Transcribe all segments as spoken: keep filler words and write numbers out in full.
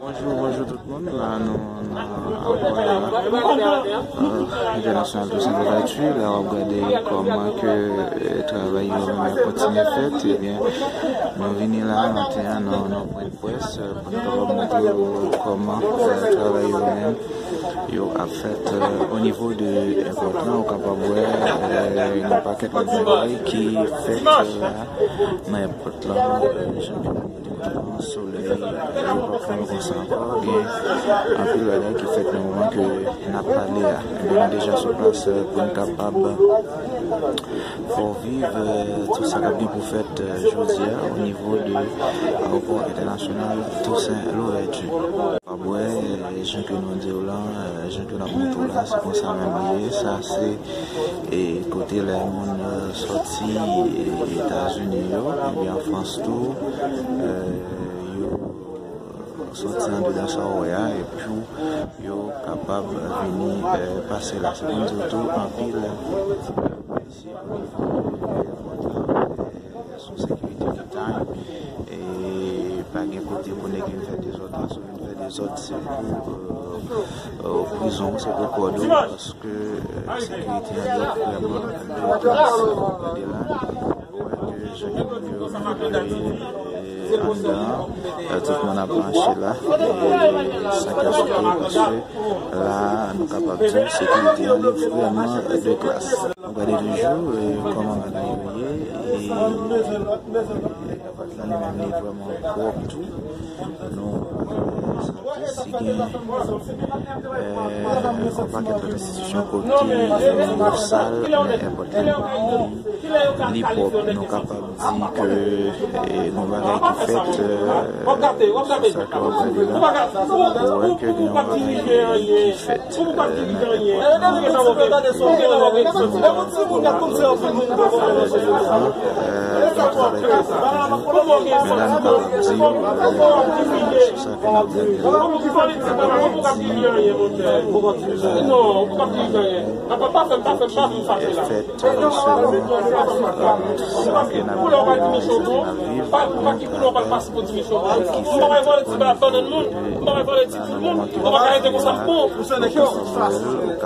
Bonjou, bonjou tout moun. La, nou nan ayewopò entènasyonal Toussaint Louverture. La, w ap gade kòman ke, eh, travay yo menm ap kontinye fèt. Ebyen, nou vini la maten an nan, nan pwen de près, eh, pou nou kapab montre w kòman, eh, travay yo menm yo ap fèt, eh, o nivo de èpòt la. Ou kapab wè, eh, yon pakèt lòt bagay ki fèt, eh, la nan èpòt la, eh, jan ke solèy, eh, yo pa fon konsa ankò. Gen anpil bagay ki fèt nan moman ke n ap pale a. Ebyen, nou deja sou plas, eh, pou n kapab fè w viv, eh, tout sa k ap gen pou fèt, eh, jodi a, o nivo de ayewopò entènasyonal Toussaint Louverture. W ap wè, eh, jan ke nou di w la, eh, jan ke n ap montre w la, se konsa menm li ye. Sa se, eh, kote lè moun, eh, sòti, eh, Etazini yo, ebyen an Frans tou, eh, yo sòti andedan sa w wè a, epi yo kapab vini, eh, pase la. Se pou m di w tou, anpil polisye o nivo de èpòt la, eh, sou sekirite ki ta, e pa gen kote pou nèg vin fè dezòd la. Si w vin fè dezòd, se pou, eh, eh, prizon, se pou kòd ou, paske, eh, sekirite an li vrèman de klas. Gade la, ou wè ke jan ke moun yo vire, eh, anndan an, eh, tout moun ap mache la, e sa k ajoute, paske la, nou kapab di, sekirite an li vrèman de klas. Nou gade toujou, eh, kòman bagay yo ye, e èpòt la li menm li vrèman pwòp tou. Nou, eh, santi si gen, eh, yon pakèt lòt enstitisyon kot ki, eh, yo sal, men èpòt la li, li pwòp. Nou kapab di ke, eh, gon bagay ki fèt, eh, sou sa ke w ap gade la. Ou wè ke gen yon bagay ki fèt, eh, nan èpòt la. Eh, travay ki fèt toujou. Men la, nou kapab di, eh, sou sa ke n ap gade la, nou kapab di, eh, ki fèt, eh, selon, eh, sa ke n ap viv, ki fèt o nivo de, eh, nan moman ke nou ap viv la, nou kapab wè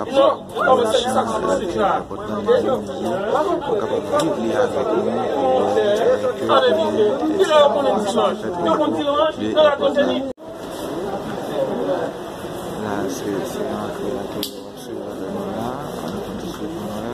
l, ou kapab mache nan lari a, ou kapab viv li avèk nou, eh, ke, eh, sa fèt o nivo de èpòt la. La, se, se rantre a ke yo ap swiv avè nou la, an kondisyonè.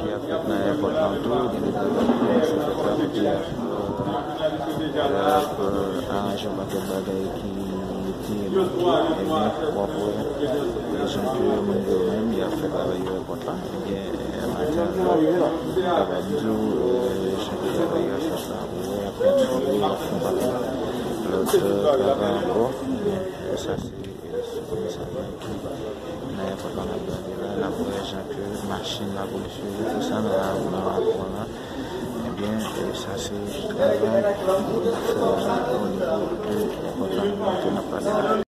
Ki ap fèt nan èpòt lan tou, gen de bagay ki kòmanse fèt la, kote y ap, y ap, eh, aranje yon pakèt bagay ki te manke, ebyen, w ap wè, eh, jan ke moun yo menm, y ap fè travay yo èpòt la, ebyen, eh, maten an, m kapab di w, eh, jan ke travay yo ap fèt la, w ap wè, y ap kontinye, y ap fè yon pakèt lòt, eh, travay ankò, ebyen, eh, sa se, eh, sou komisarya ki nan èpòt la n ap gade la, n ap wè jan ke machin lapolis yo ye, tout sa nan, nan rapò la. Ebyen, eh, sa se travay yo fè la o nivo de èpòt la nan moman ke n ap pale la.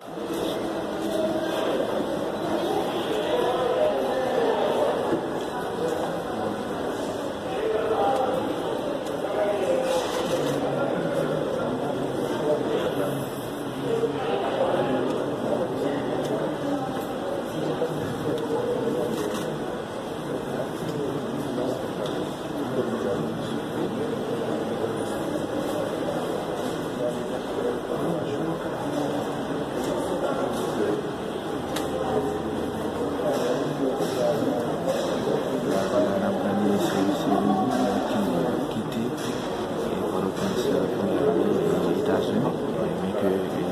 La, la, n ap gade seri, seri moun ki ap kite, e, Pòtoprens, e, pou y ale, e, Etazini. E, byen ke, e,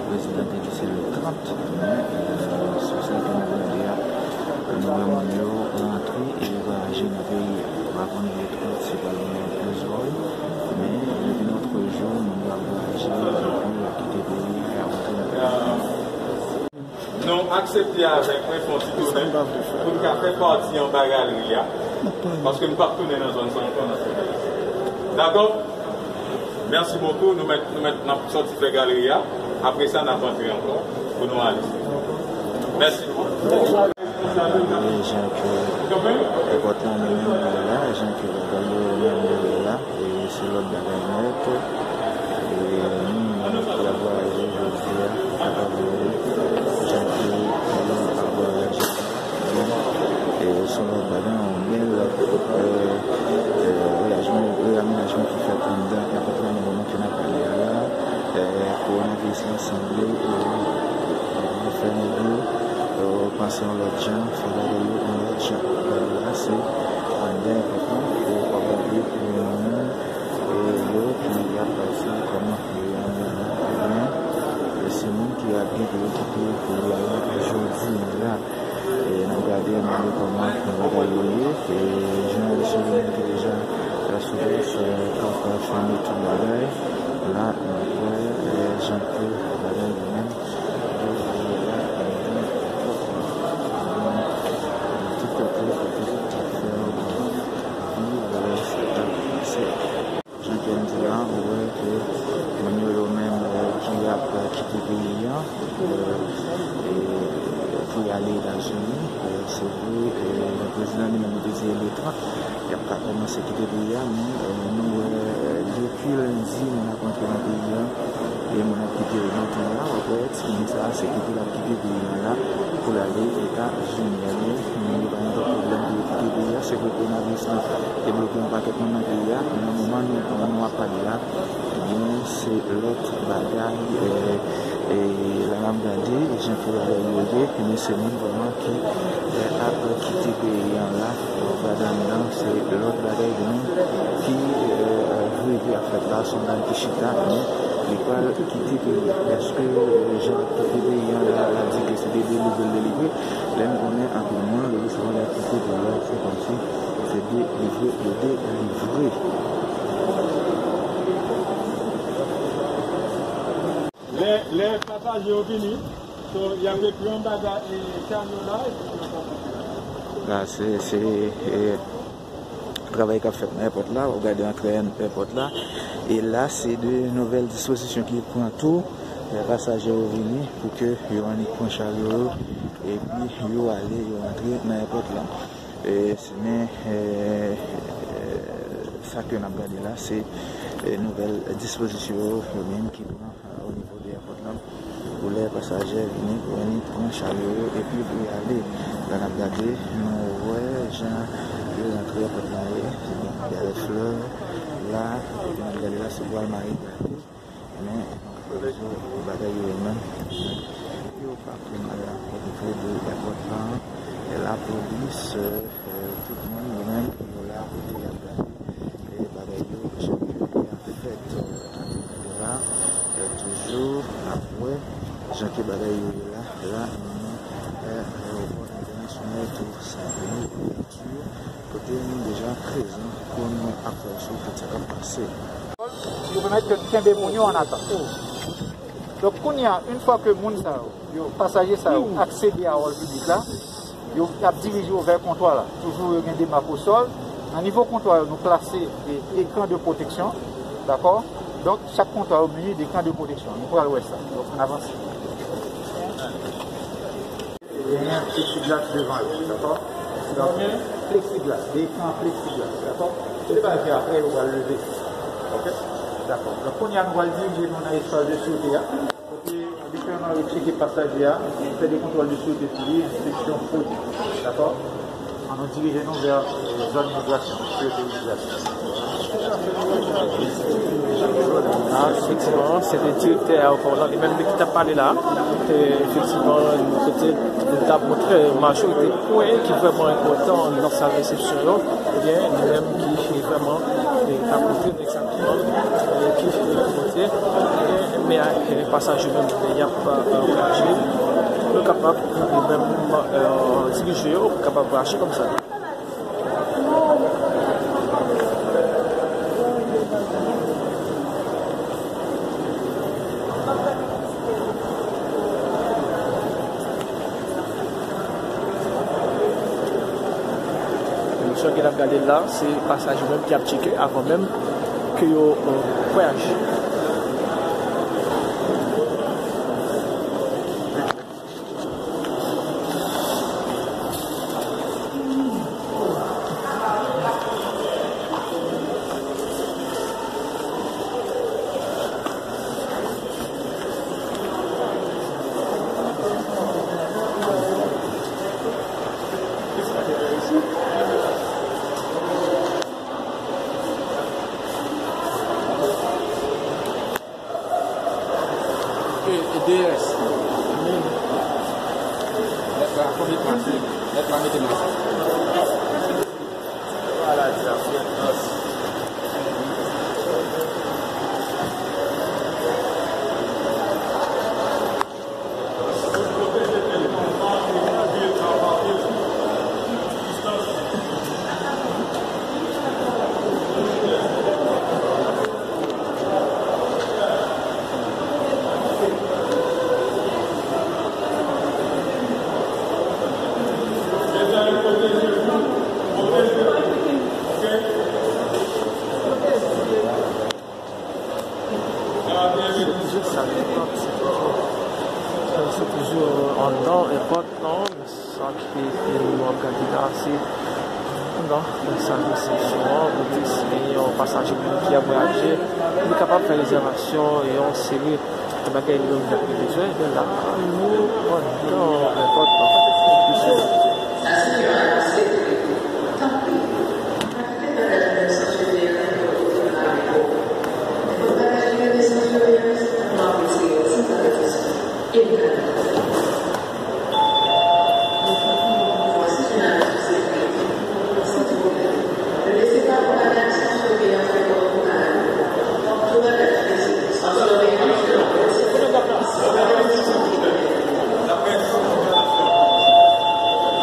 prezidan te di se le trant, men, e, sou sa ke nou tande a, nou wè moun yo rantre e vwayaje nan peyi a. Nou pa konnen le trant si pral gen plis vòl, men depi lòt jou, moun yo ap vwayaje. Aksepte avèk mwen fè yon ti tounen pou n ka fè pati anba galri a, paske m p ap tounen nan zòn sa ankò nan semèn. Dakò? Mèsi bokou. Nou mèt, nou mèt, n ap sòti fè galri a. Apre sa, n ap antre ankò pou nou ale. Mèsi. Jan ke èpòt la menm li ye la, jan ke bagay yo menm yo ye la, e se lòt bagay nèt. E moun ki ap vwayaje jodi a, yo kapab wè jan ke yo ap vwayaje. E se yon lòt bagay, yon bèl, e, e, reyajman, reyamenajman ki fèt anndan èpòt la nan moman ke n ap pale a la. E, kowonaviris la sanble, e, e, fè nèg yo, e, panse yon lòt jan, fè bagay yo yon lòt jan. Bagay la se anndan èpòt la, e, w ap gade pou moun, e, yo ki ap pase kòman yo ye anndan an, ebyen, e, se moun ki ap gen pou yo kite peyi a la jodi a la. E n ap gade, n ap gade kòman bagay yo ye. E jounalis yo li menm ki deja, e, sou plas, e, k ap, e, filme tout bagay. La, n ap wè, e, jan ke bagay yo menm yo ye la, e, tout kote, kote k ap fè yo viv, e, sa k ap pase. Jan ke m di la, ou wè ke moun yo, yo menm, e, ki ap, e, kite peyi a, e, e, pou y ale Etazini, e, se vre, e, prezidan li menm li te di le trant, y ap ka kòmanse kite peyi a, men, e, nou wè, e, depi lendi, moun ap antre nan peyi a, e moun ap kite yo nan peyi a, w ap wè timoun sa a, se kite l ap kite peyi a la, pou l ale Etazini. Ebyen, moun yo pa gen pwoblèm pou yo kite peyi a, se vre kowonaviris la te bloke yon pakèt moun nan peyi a, men nan moman nou, nou ap pale a, ebyen, se lòt bagay, e, e, la n ap gade, jan ke bagay yo ye, ebyen, se moun vrèman ki, e, ap kite peyi a la, w ap gade anndan, se lòt bagay, moun ki, e, rive ap fèt la, se yon bagay ki chita, men li pral kite peyi a. Èske, e, jan l ap kite peyi a la, l ap di ke se de delivre l delivre? Lè n konnen anpil moun, depi se yon lè kite pou lè, se kòmsi se delivre yo delivre. Lè, lè pasaje yo vini, so, y ap pran bagay, e, kamyon la, epi yo pran. La, se, se, e, travay k ap fèt nan èpòt la, w ap gade antre èpòt la. E la, se de nouvèl dispozisyon ki pran tou. Lè pasaje yo vini pou ke yo annik pran charyo yo, epi yo ale, yo antre nan èpòt la. E, se, men, e, e, sa ke n ap gade la, se, e, nouvèl dispozisyon yo, yo menm ki pran, e, o nivo de èpòt la. Pou lè pasaje vini, pou vini pran charyo yo, epi pou y ale. La n ap gade, nou wè jan yo rantre èpòt la ye. Gen flè la, epi n ap gade la, se pou al mare gade. Men, bagay yo menm, yo pa pi mal la, o nivo de èpòt la, e lapolis, e, tout moun, yo menm, yo la kote y ap gade, e bagay yo, jan yo ap fèt, e, la, e, toujou, n ap wè, jan ke bagay yo ye la, la, nou, e, ayewopò entènasyonal tou Sendomeng, Kote nou deja prezan pou nou ap fè sou tout sa k ap pase. Yo pèmèt ke n kenbe moun yo an atant. Donk, kounye a, yon fwa ke moun sa yo, yo, pasaje sa yo, aksede a wòl piblik la, yo ap dirije yo vè kontwa la. Toujou, yo gen de mak o sòl. Nan nivo kontwa yo, nou plase de ekran de pwoteksyon, dakò? Donk, chak kontwa yo mini de ekran de pwoteksyon. Nou pral wè sa. Donk, ann avanse. Genyen pleksiglas devan yo, dakò? Donk, pleksiglas, de ekran pleksiglas, dakò? Se bagay ki apre yo pral leve. Oke? Dakò. Donk, kounye a, nou pral dirije nou nan espas de sirete a, kote, abitièlman, yo tcheke pasaje a, fè de kontwòl de sirete sou li, enspeksyon fwod, dakò? Ann nou dirije nou vè, e, zòn migrasyon, sirete migrasyon. A, efektivman, se te direktè ayewopò la, li menm ki t ap pale la. E, efektivman, nou te, nou t ap montre majorite pwen ki vrèman enpòtan nan sal resepsyon yo. Ebyen, li menm ki vrèman, e, t ap montre nou egzakteman, e, ki kote, e, men, e, pasaje yo menm, y ap, e, vwayaje, yo kapab, yo menm, e, dirije yo, kapab vwayaje kòmsa. Jan ke n ap gade l la, se pasaje yo menm ki ap tcheke avan menm ke yo, euh, vwayaje. E, e D S. Lèt la, konbyen pase? Lèt la, mete nan sa. Maladi a fè dans. Se toujou sa, nenpòt, se toujou, se toujou anndan, nenpòt, non, men sa ki nou ap gade la, se, non, sa resepsyon an, kote se yon pasaje menm ki ap vwayaje, li kapab fè rezèvasyon yon seri de bagay li menm li ap bezwen, men la, nou anndan, nenpòt, non.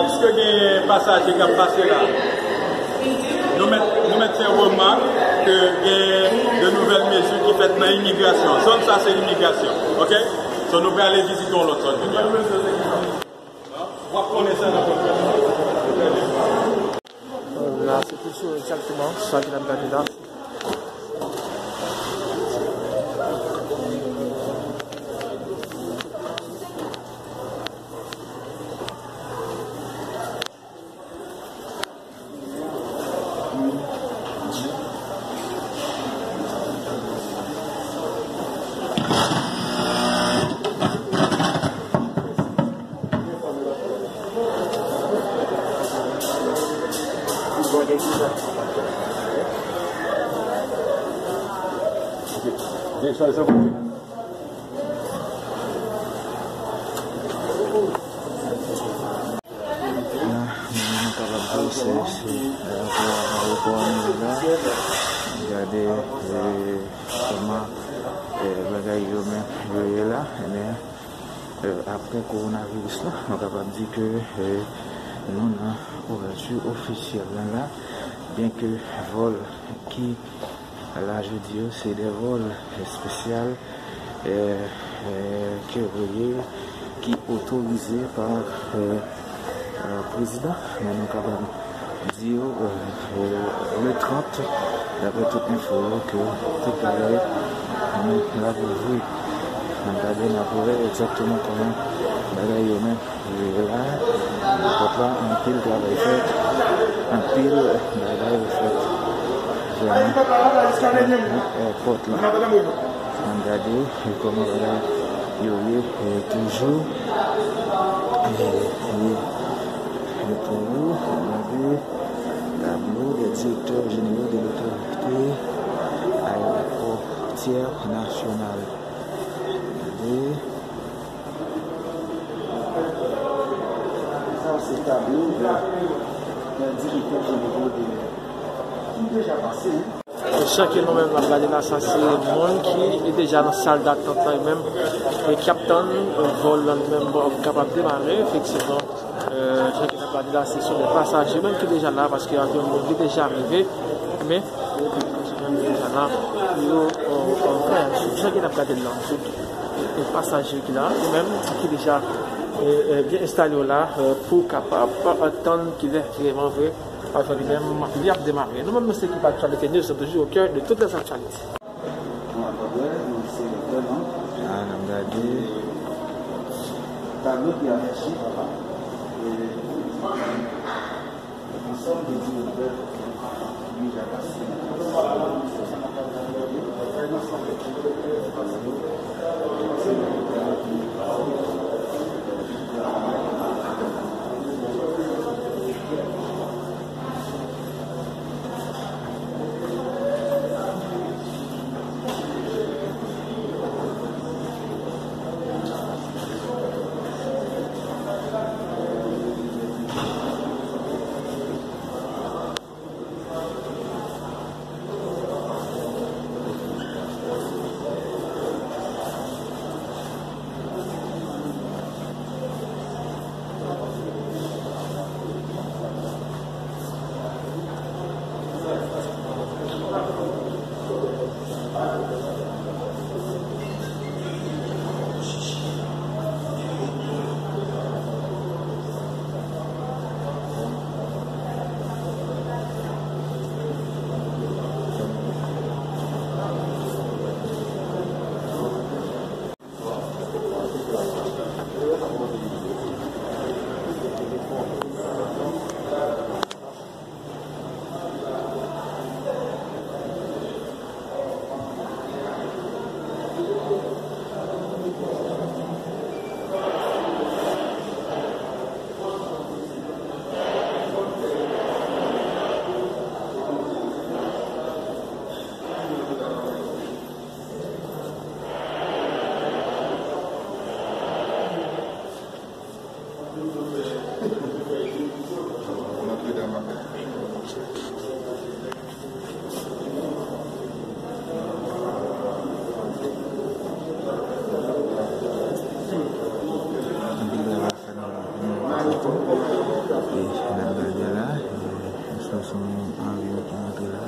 Piske gen pasaje k ap pase la, nou mèt, nou mèt fè remak ke gen de nouvèl mezi ki fèt nan imigrasyon. Zòn sa se imigrasyon, oke? So, nou prale vizite yon lòt zòn kounye a. W ap konnen sa nan pwòp. La, se toujou egzakteman sa ke n ap gade la. La, nou kapab di se, se, eh, ayewopò a nou ye la. Gade, eh, kòman, eh, bagay yo menm yo ye la. Ebyen, eh, apre kowonaviris la, nou kapab di ke, eh, nou nan ouvèti ofisyèl la la, byenke vòl ki la jodi yo, se de vòl espesyal, eh, eh, ke voye, ki otorize pa, eh, eh, prezidan. Men nou kapab di yo, eh, eh, le trant, daprè tout enfo yo, ke tout bagay, eh, la pou vre. N ap gade, n ap wè egzakteman kòman bagay yo menm. E la, èpòt la, anpil travay fèt, anpil bagay fèt. Vrèman, nan èpòt la. Ann gade, e kòman bagay yo ye, e toujou. E, e, e toujou, ann gade, tablo des directeurs généraux de l'autorité aéroportuaire nationale. Gade. Sa se tablo de, de direktè jenerò de, ki deja pase, wi. Jan ke nou menm n ap gade la, sa se moun ki deja nan sal datant lan, yo menm, e ki ap tann vòl lan, li menm, bon, kapab demare, efektivman. E, jan ke n ap gade la, se sou de pasaje menm ki deja la, paske avyon yo li deja rive, men, yo menm ki deja la, yo, e, e, vwayaje. Jan ke n ap gade l la, sou e, e pasaje ki la, yo menm ki deja, e, e, byen enstale yo la, e, pou kapab, e, tann kilè vrèman vre Paj la li menm, li ap demare. Nou menm, nou se ekip Actualité News, nou toujou au cœur de toutes les actualités. Ah, n ap gade. Tablo ki afiche, papa. E, ansanm de direktè ki deja pase. Anpil travay fèt nan, nan, e, n ap gade la, e, se yon avyon ki antre la.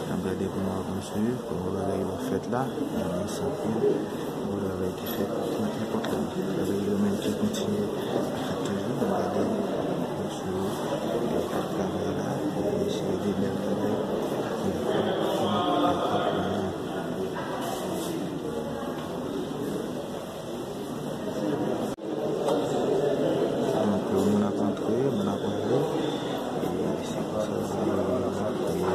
N ap gade kòman w ap swiv, kòman bagay yo ap fèt la. Gade sa, gwo travay ki fèt nan èpòt la. Travay yo menm ki kontinye ap fèt toujou. N ap gade sou, e, travay la. E, se de bèl travay ki ap fèt nan èpòt la. Donk, moun ap antre, moun ap ale. E se konsa, e, e, e,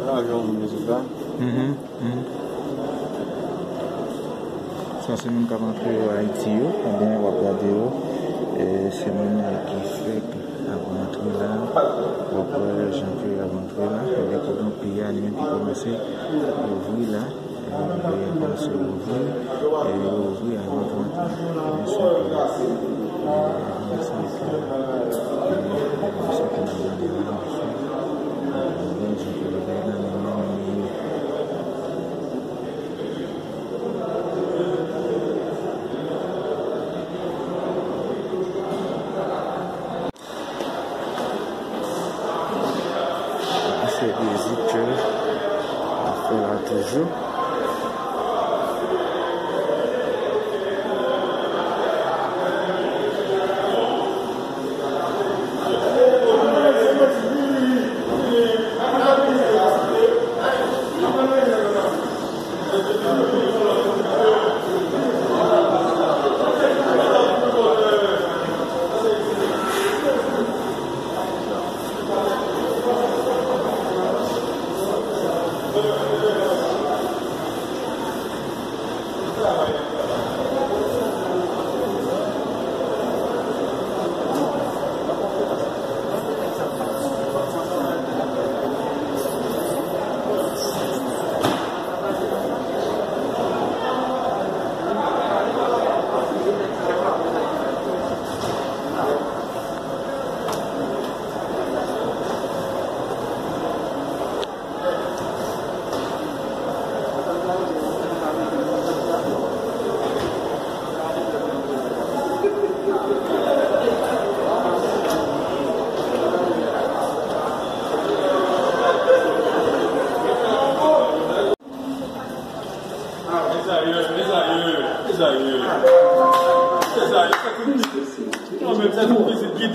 Nan avyon mizik la. Mhm, mhm. Sa se moun k ap antre yo Ayiti yo, ebyen w ap gade yo. E se moun ki fèk ap rantre la, w ap wè jan ke y ap rantre la. Ebyen, kote yon peyi a li menm ki kòmanse ouvri la. Yo kòmanse ouvri, e yo ouvri avan trant mwa. Ebyen, sa ke, ebyen, sa ke, ebyen, sa ke n ap gade la, ebyen, sa ke bagay la menm li ye. Se vizit ke n ap fè la toujou.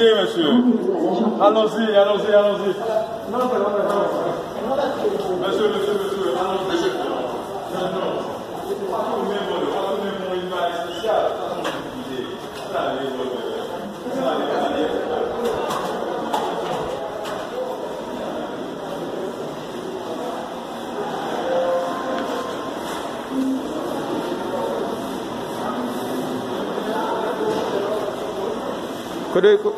Mesye, allons-y, allons-y, allons-y. Mesye, mesye, mesye, allons-y. Non, non. Pa tounen bò, pa tounen bò, yon bagay espesyal. Kote, ko-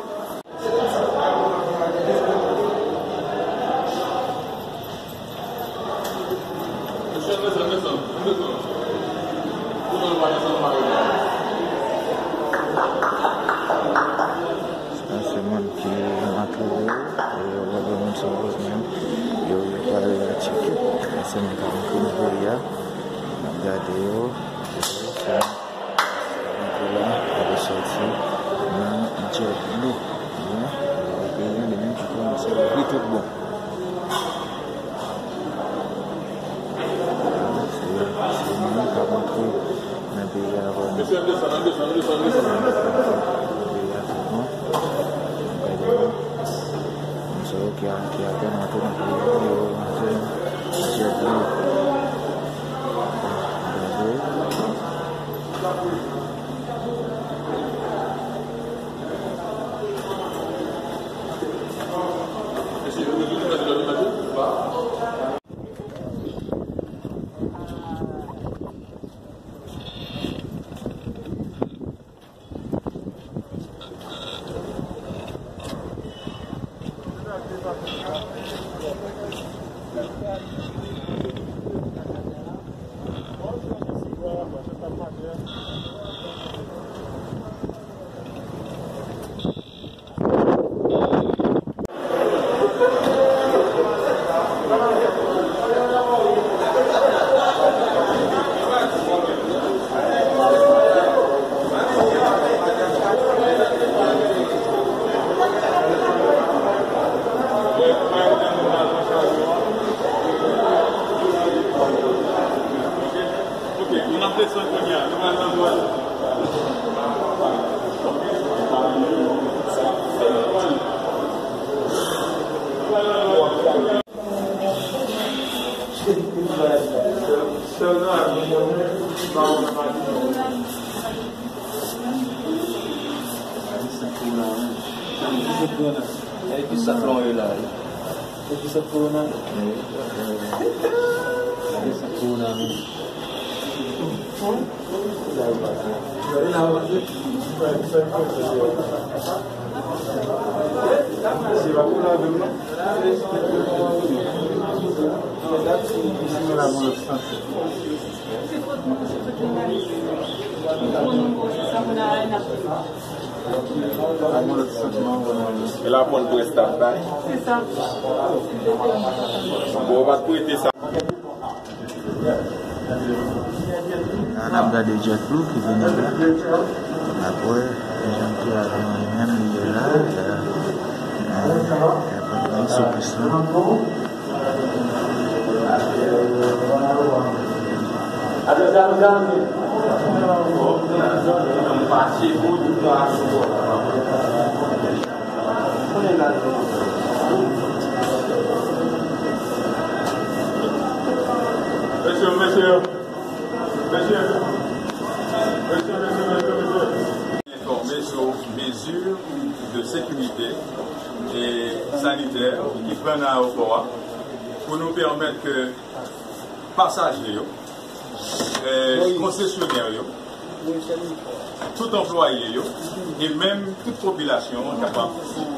Sa se moun ki antoure yo, e yo lè moun sa yo menm, yo, yo pral la tcheke. Sa se moun k ap antre nan peyi a. N ap gade yo. Sa se moun ki la, yo soti nan JetBlue. Wi, e peyi a li menm ki kòmanse ouvri tout bon. Se, se moun k ap antre nan peyi a vrèman. Mesye, desann, desann, desann, desann. Nan peyi a vrèman. Gade yo. Moun sa yo ki a, ki apèn antre nan peyi a, yo antre nan JetBlue. Gade. Ok, nou ap desann kounye a. Nou pral nan dwat. Epi sa k lonje la. Epi sa k lonje la. Epi sa k lonje la. E la pon presta bay. Se sa. Bon, ou pa t prete sa. La, n ap gade JetBlue ki vini la. N ap wè jan ki avion li menm li ye la. Li sou pis la. Mesye, mesye, mesye, mesye, mesye, mesye, mesye. Enfòme sou mezi de sekirite e sanitè ki pran nan ayewopò a pou nou pèmèt ke pasaje yo, eh, konsesyonè yo, tout anplwaye yo, e menm tout popilasyon an kapab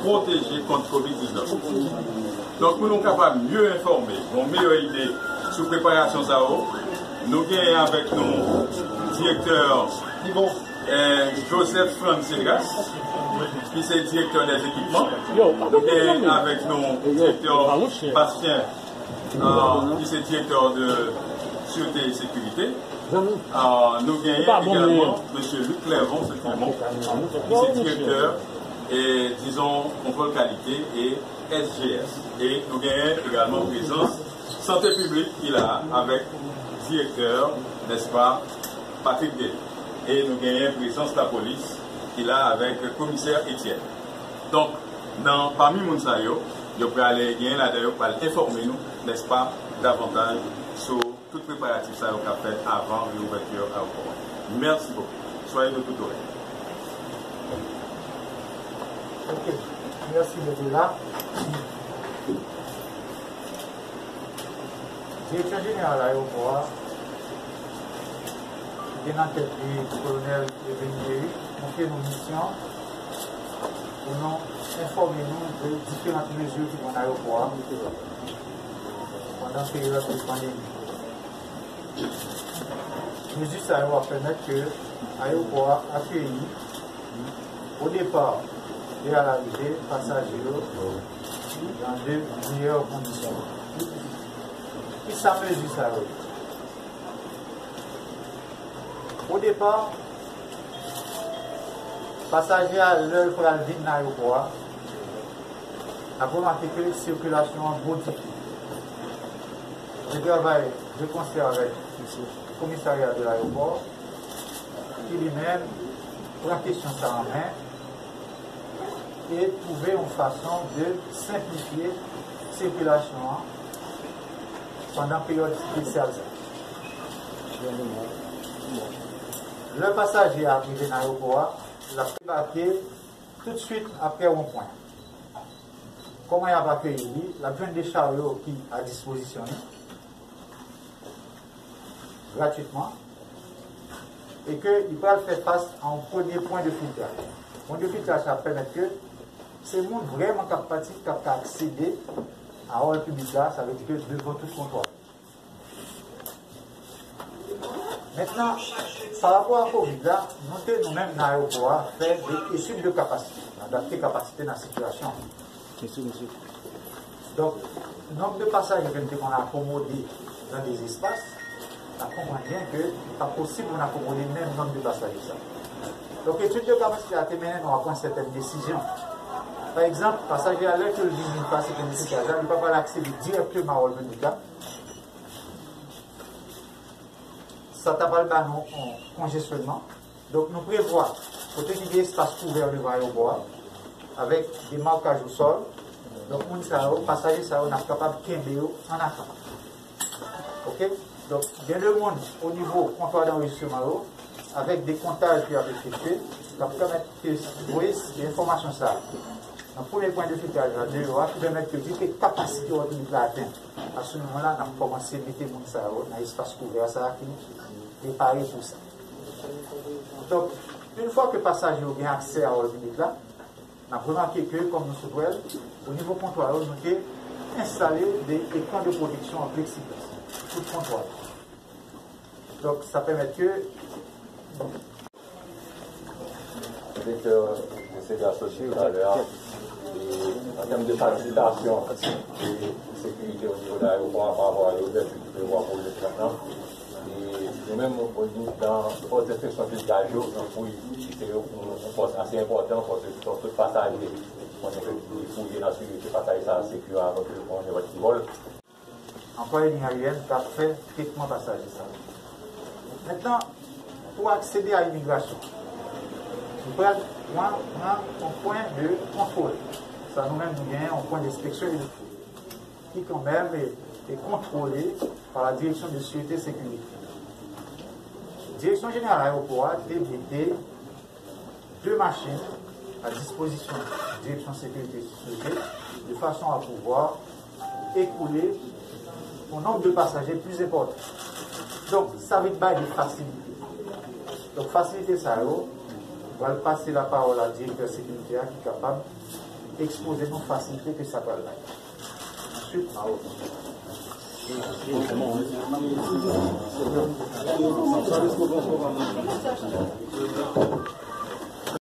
pwoteje kont kovid diznèf. Donk, pou nou kapab mye enfòme, yon meyè ide sou preparasyon sa yo, nou genyen avèk nou direktè, eh, Joseph Francegas, ki se direktè dè ekipman. Nou genyen avèk nou direktè Bastien, euh, ki se direktè de sirete e sekirite. Euh, nou genyen egalman mesye Luc Clervon Saint-Clément, ki se direktè, e, dizon, kontwòl kalite e S G S. E nou genyen egalman prezans sante piblik ki la avèk direktè, nèspa, Patrick Dely. E nou genyen prezans lapolis ki la avèk komisè Etienne. Donk, nan pami moun sa yo, yo prale gen ladan yo k pral enfòme nou, nèspa, davantaj sou tout preparatif sa yo k ap fèt avan reouvèti ayewopò a. Mèsi bokou. Soyez de toute oreille. Ok. Mèsi bokou la. Direksyon jeneral ayewopò a, ki gen nan tèt li Kolonèl Evelyn Thierry, konfye nou misyon pou nou enfòme nou de diferan mezi ki pran nan ayewopò a pandan peryòd de pandemi. Mezi sa yo ap pèmèt ke ayewopò a akeyi o depa e a larive pasaje yo nan de meyè kondisyon. Kisa mezi sa yo ye? O depa, pasaje a, lè l pral vin nan ayewopò a, n ap remake ke sikilasyon an modifye. Yo travay de konsè avèk komisarya de layewopò, ki li menm pran kesyon sa an men e twouve yon fason de senplifye sikilasyon an pandan peryòd espesyal sa. Lè pasaje a ap rive nan ayewopò a, l ap debake toutswit apre wonpwen. Kòman y ap akeyi li? L ap jwenn de charyo ki a dispozisyon li gratitman e ke li pral fè fas a yon premye pwen de filtraj. Pwen de filtraj sa ap pèmèt ke se moun vrèman k ap pati k ap ka aksede a hòl piblik la, sa vle di ke devan tout kontwa. Mentnan, pa rapò a kovid la, nou te nou menm nan ayewopò a fè de etid de kapasite, adapte kapasite nan sitiyasyon an. Donk, nonb de pasaje ke n te konn akomode nan de espas, n ap konprann byen ke li pa posib pou n akomode menm nonb de pasaje sa. Donk, etid de kapasite a te mennen nou a pran sètèn desizyon. Pa egzanp, pasaje a lè ke l vini pase pwen de filtraj la, li pa pral aksede dirèkteman a hòl piblik la. Sa ta pral ba nou yon konjesyonman. Donk, nou prevwa kote ki gen espas kouvè devan ayewopò a, avèk de makaj o sòl. Donk, moun sa yo, pasaje sa yo, n ap kapab kenbe yo an atant. Ok? Donk, gen de moun o nivo kontwa danrejistreman yo, avèk de kontaj ki ap efektye, k ap pèmèt ke voye enfòmasyon sa a nan premye pwen de filtraj la deyò a, ki pèmèt ke vi ke kapasite òbit la atenn. A se moman la, n ap kòmanse mete moun sa yo nan espas kouvè sa a ki prepare pou sa. Donk, yon fwa ke pasaje yo gen aksè a hòl piblik la, n ap remake ke, kòm nou sot wè l, o nivo kontwa yo, nou te enstale de ekran de pwoteksyon an pleksiglas sou tout kontwa yo. Donk, sa pèmèt ke Direktè Mesye Gasosi talè a, e, an tèm de fasilitasyon de sekirite o nivo de ayewopò a, pa rapò a louvèti ki prevwa pou le trant lan, e nou menm, o nivo nan pòs enfeksyon filtraj yo, nan fouy, ki se yon pòs ase enpòtan, paske tout pasaje konnen ke pou fouye nan asire ke pasaje sa a sekire avan ke l pran nenpòt ki vòl. Anplwaye liy ayeyèn k ap fè tretman pasaje sa yo. Mentnan, pou aksede a imigrasyon, nou pral pran, pran yon pwen de kontwòl. Sa nou menm nou genyen yon pwen de enspeksyon e de fouy ki kanmenm e, e kontwole pa la Direction de Sûreté Sécurité. Direksyon Jeneral Ayewopò a te mete de machin a dispozisyon Direksyon Sekirite Sosyo, de fason a pouvwa ekoule yon nonb de pasaje pli enpòtan. Donk, sa vin bay de fasilite. Donk, fasilite sa yo, m pral pase lapawòl a direktè sekirite a ki kapab ekspoze nou fasilite ke sa pral bay. Answit, m a reprann.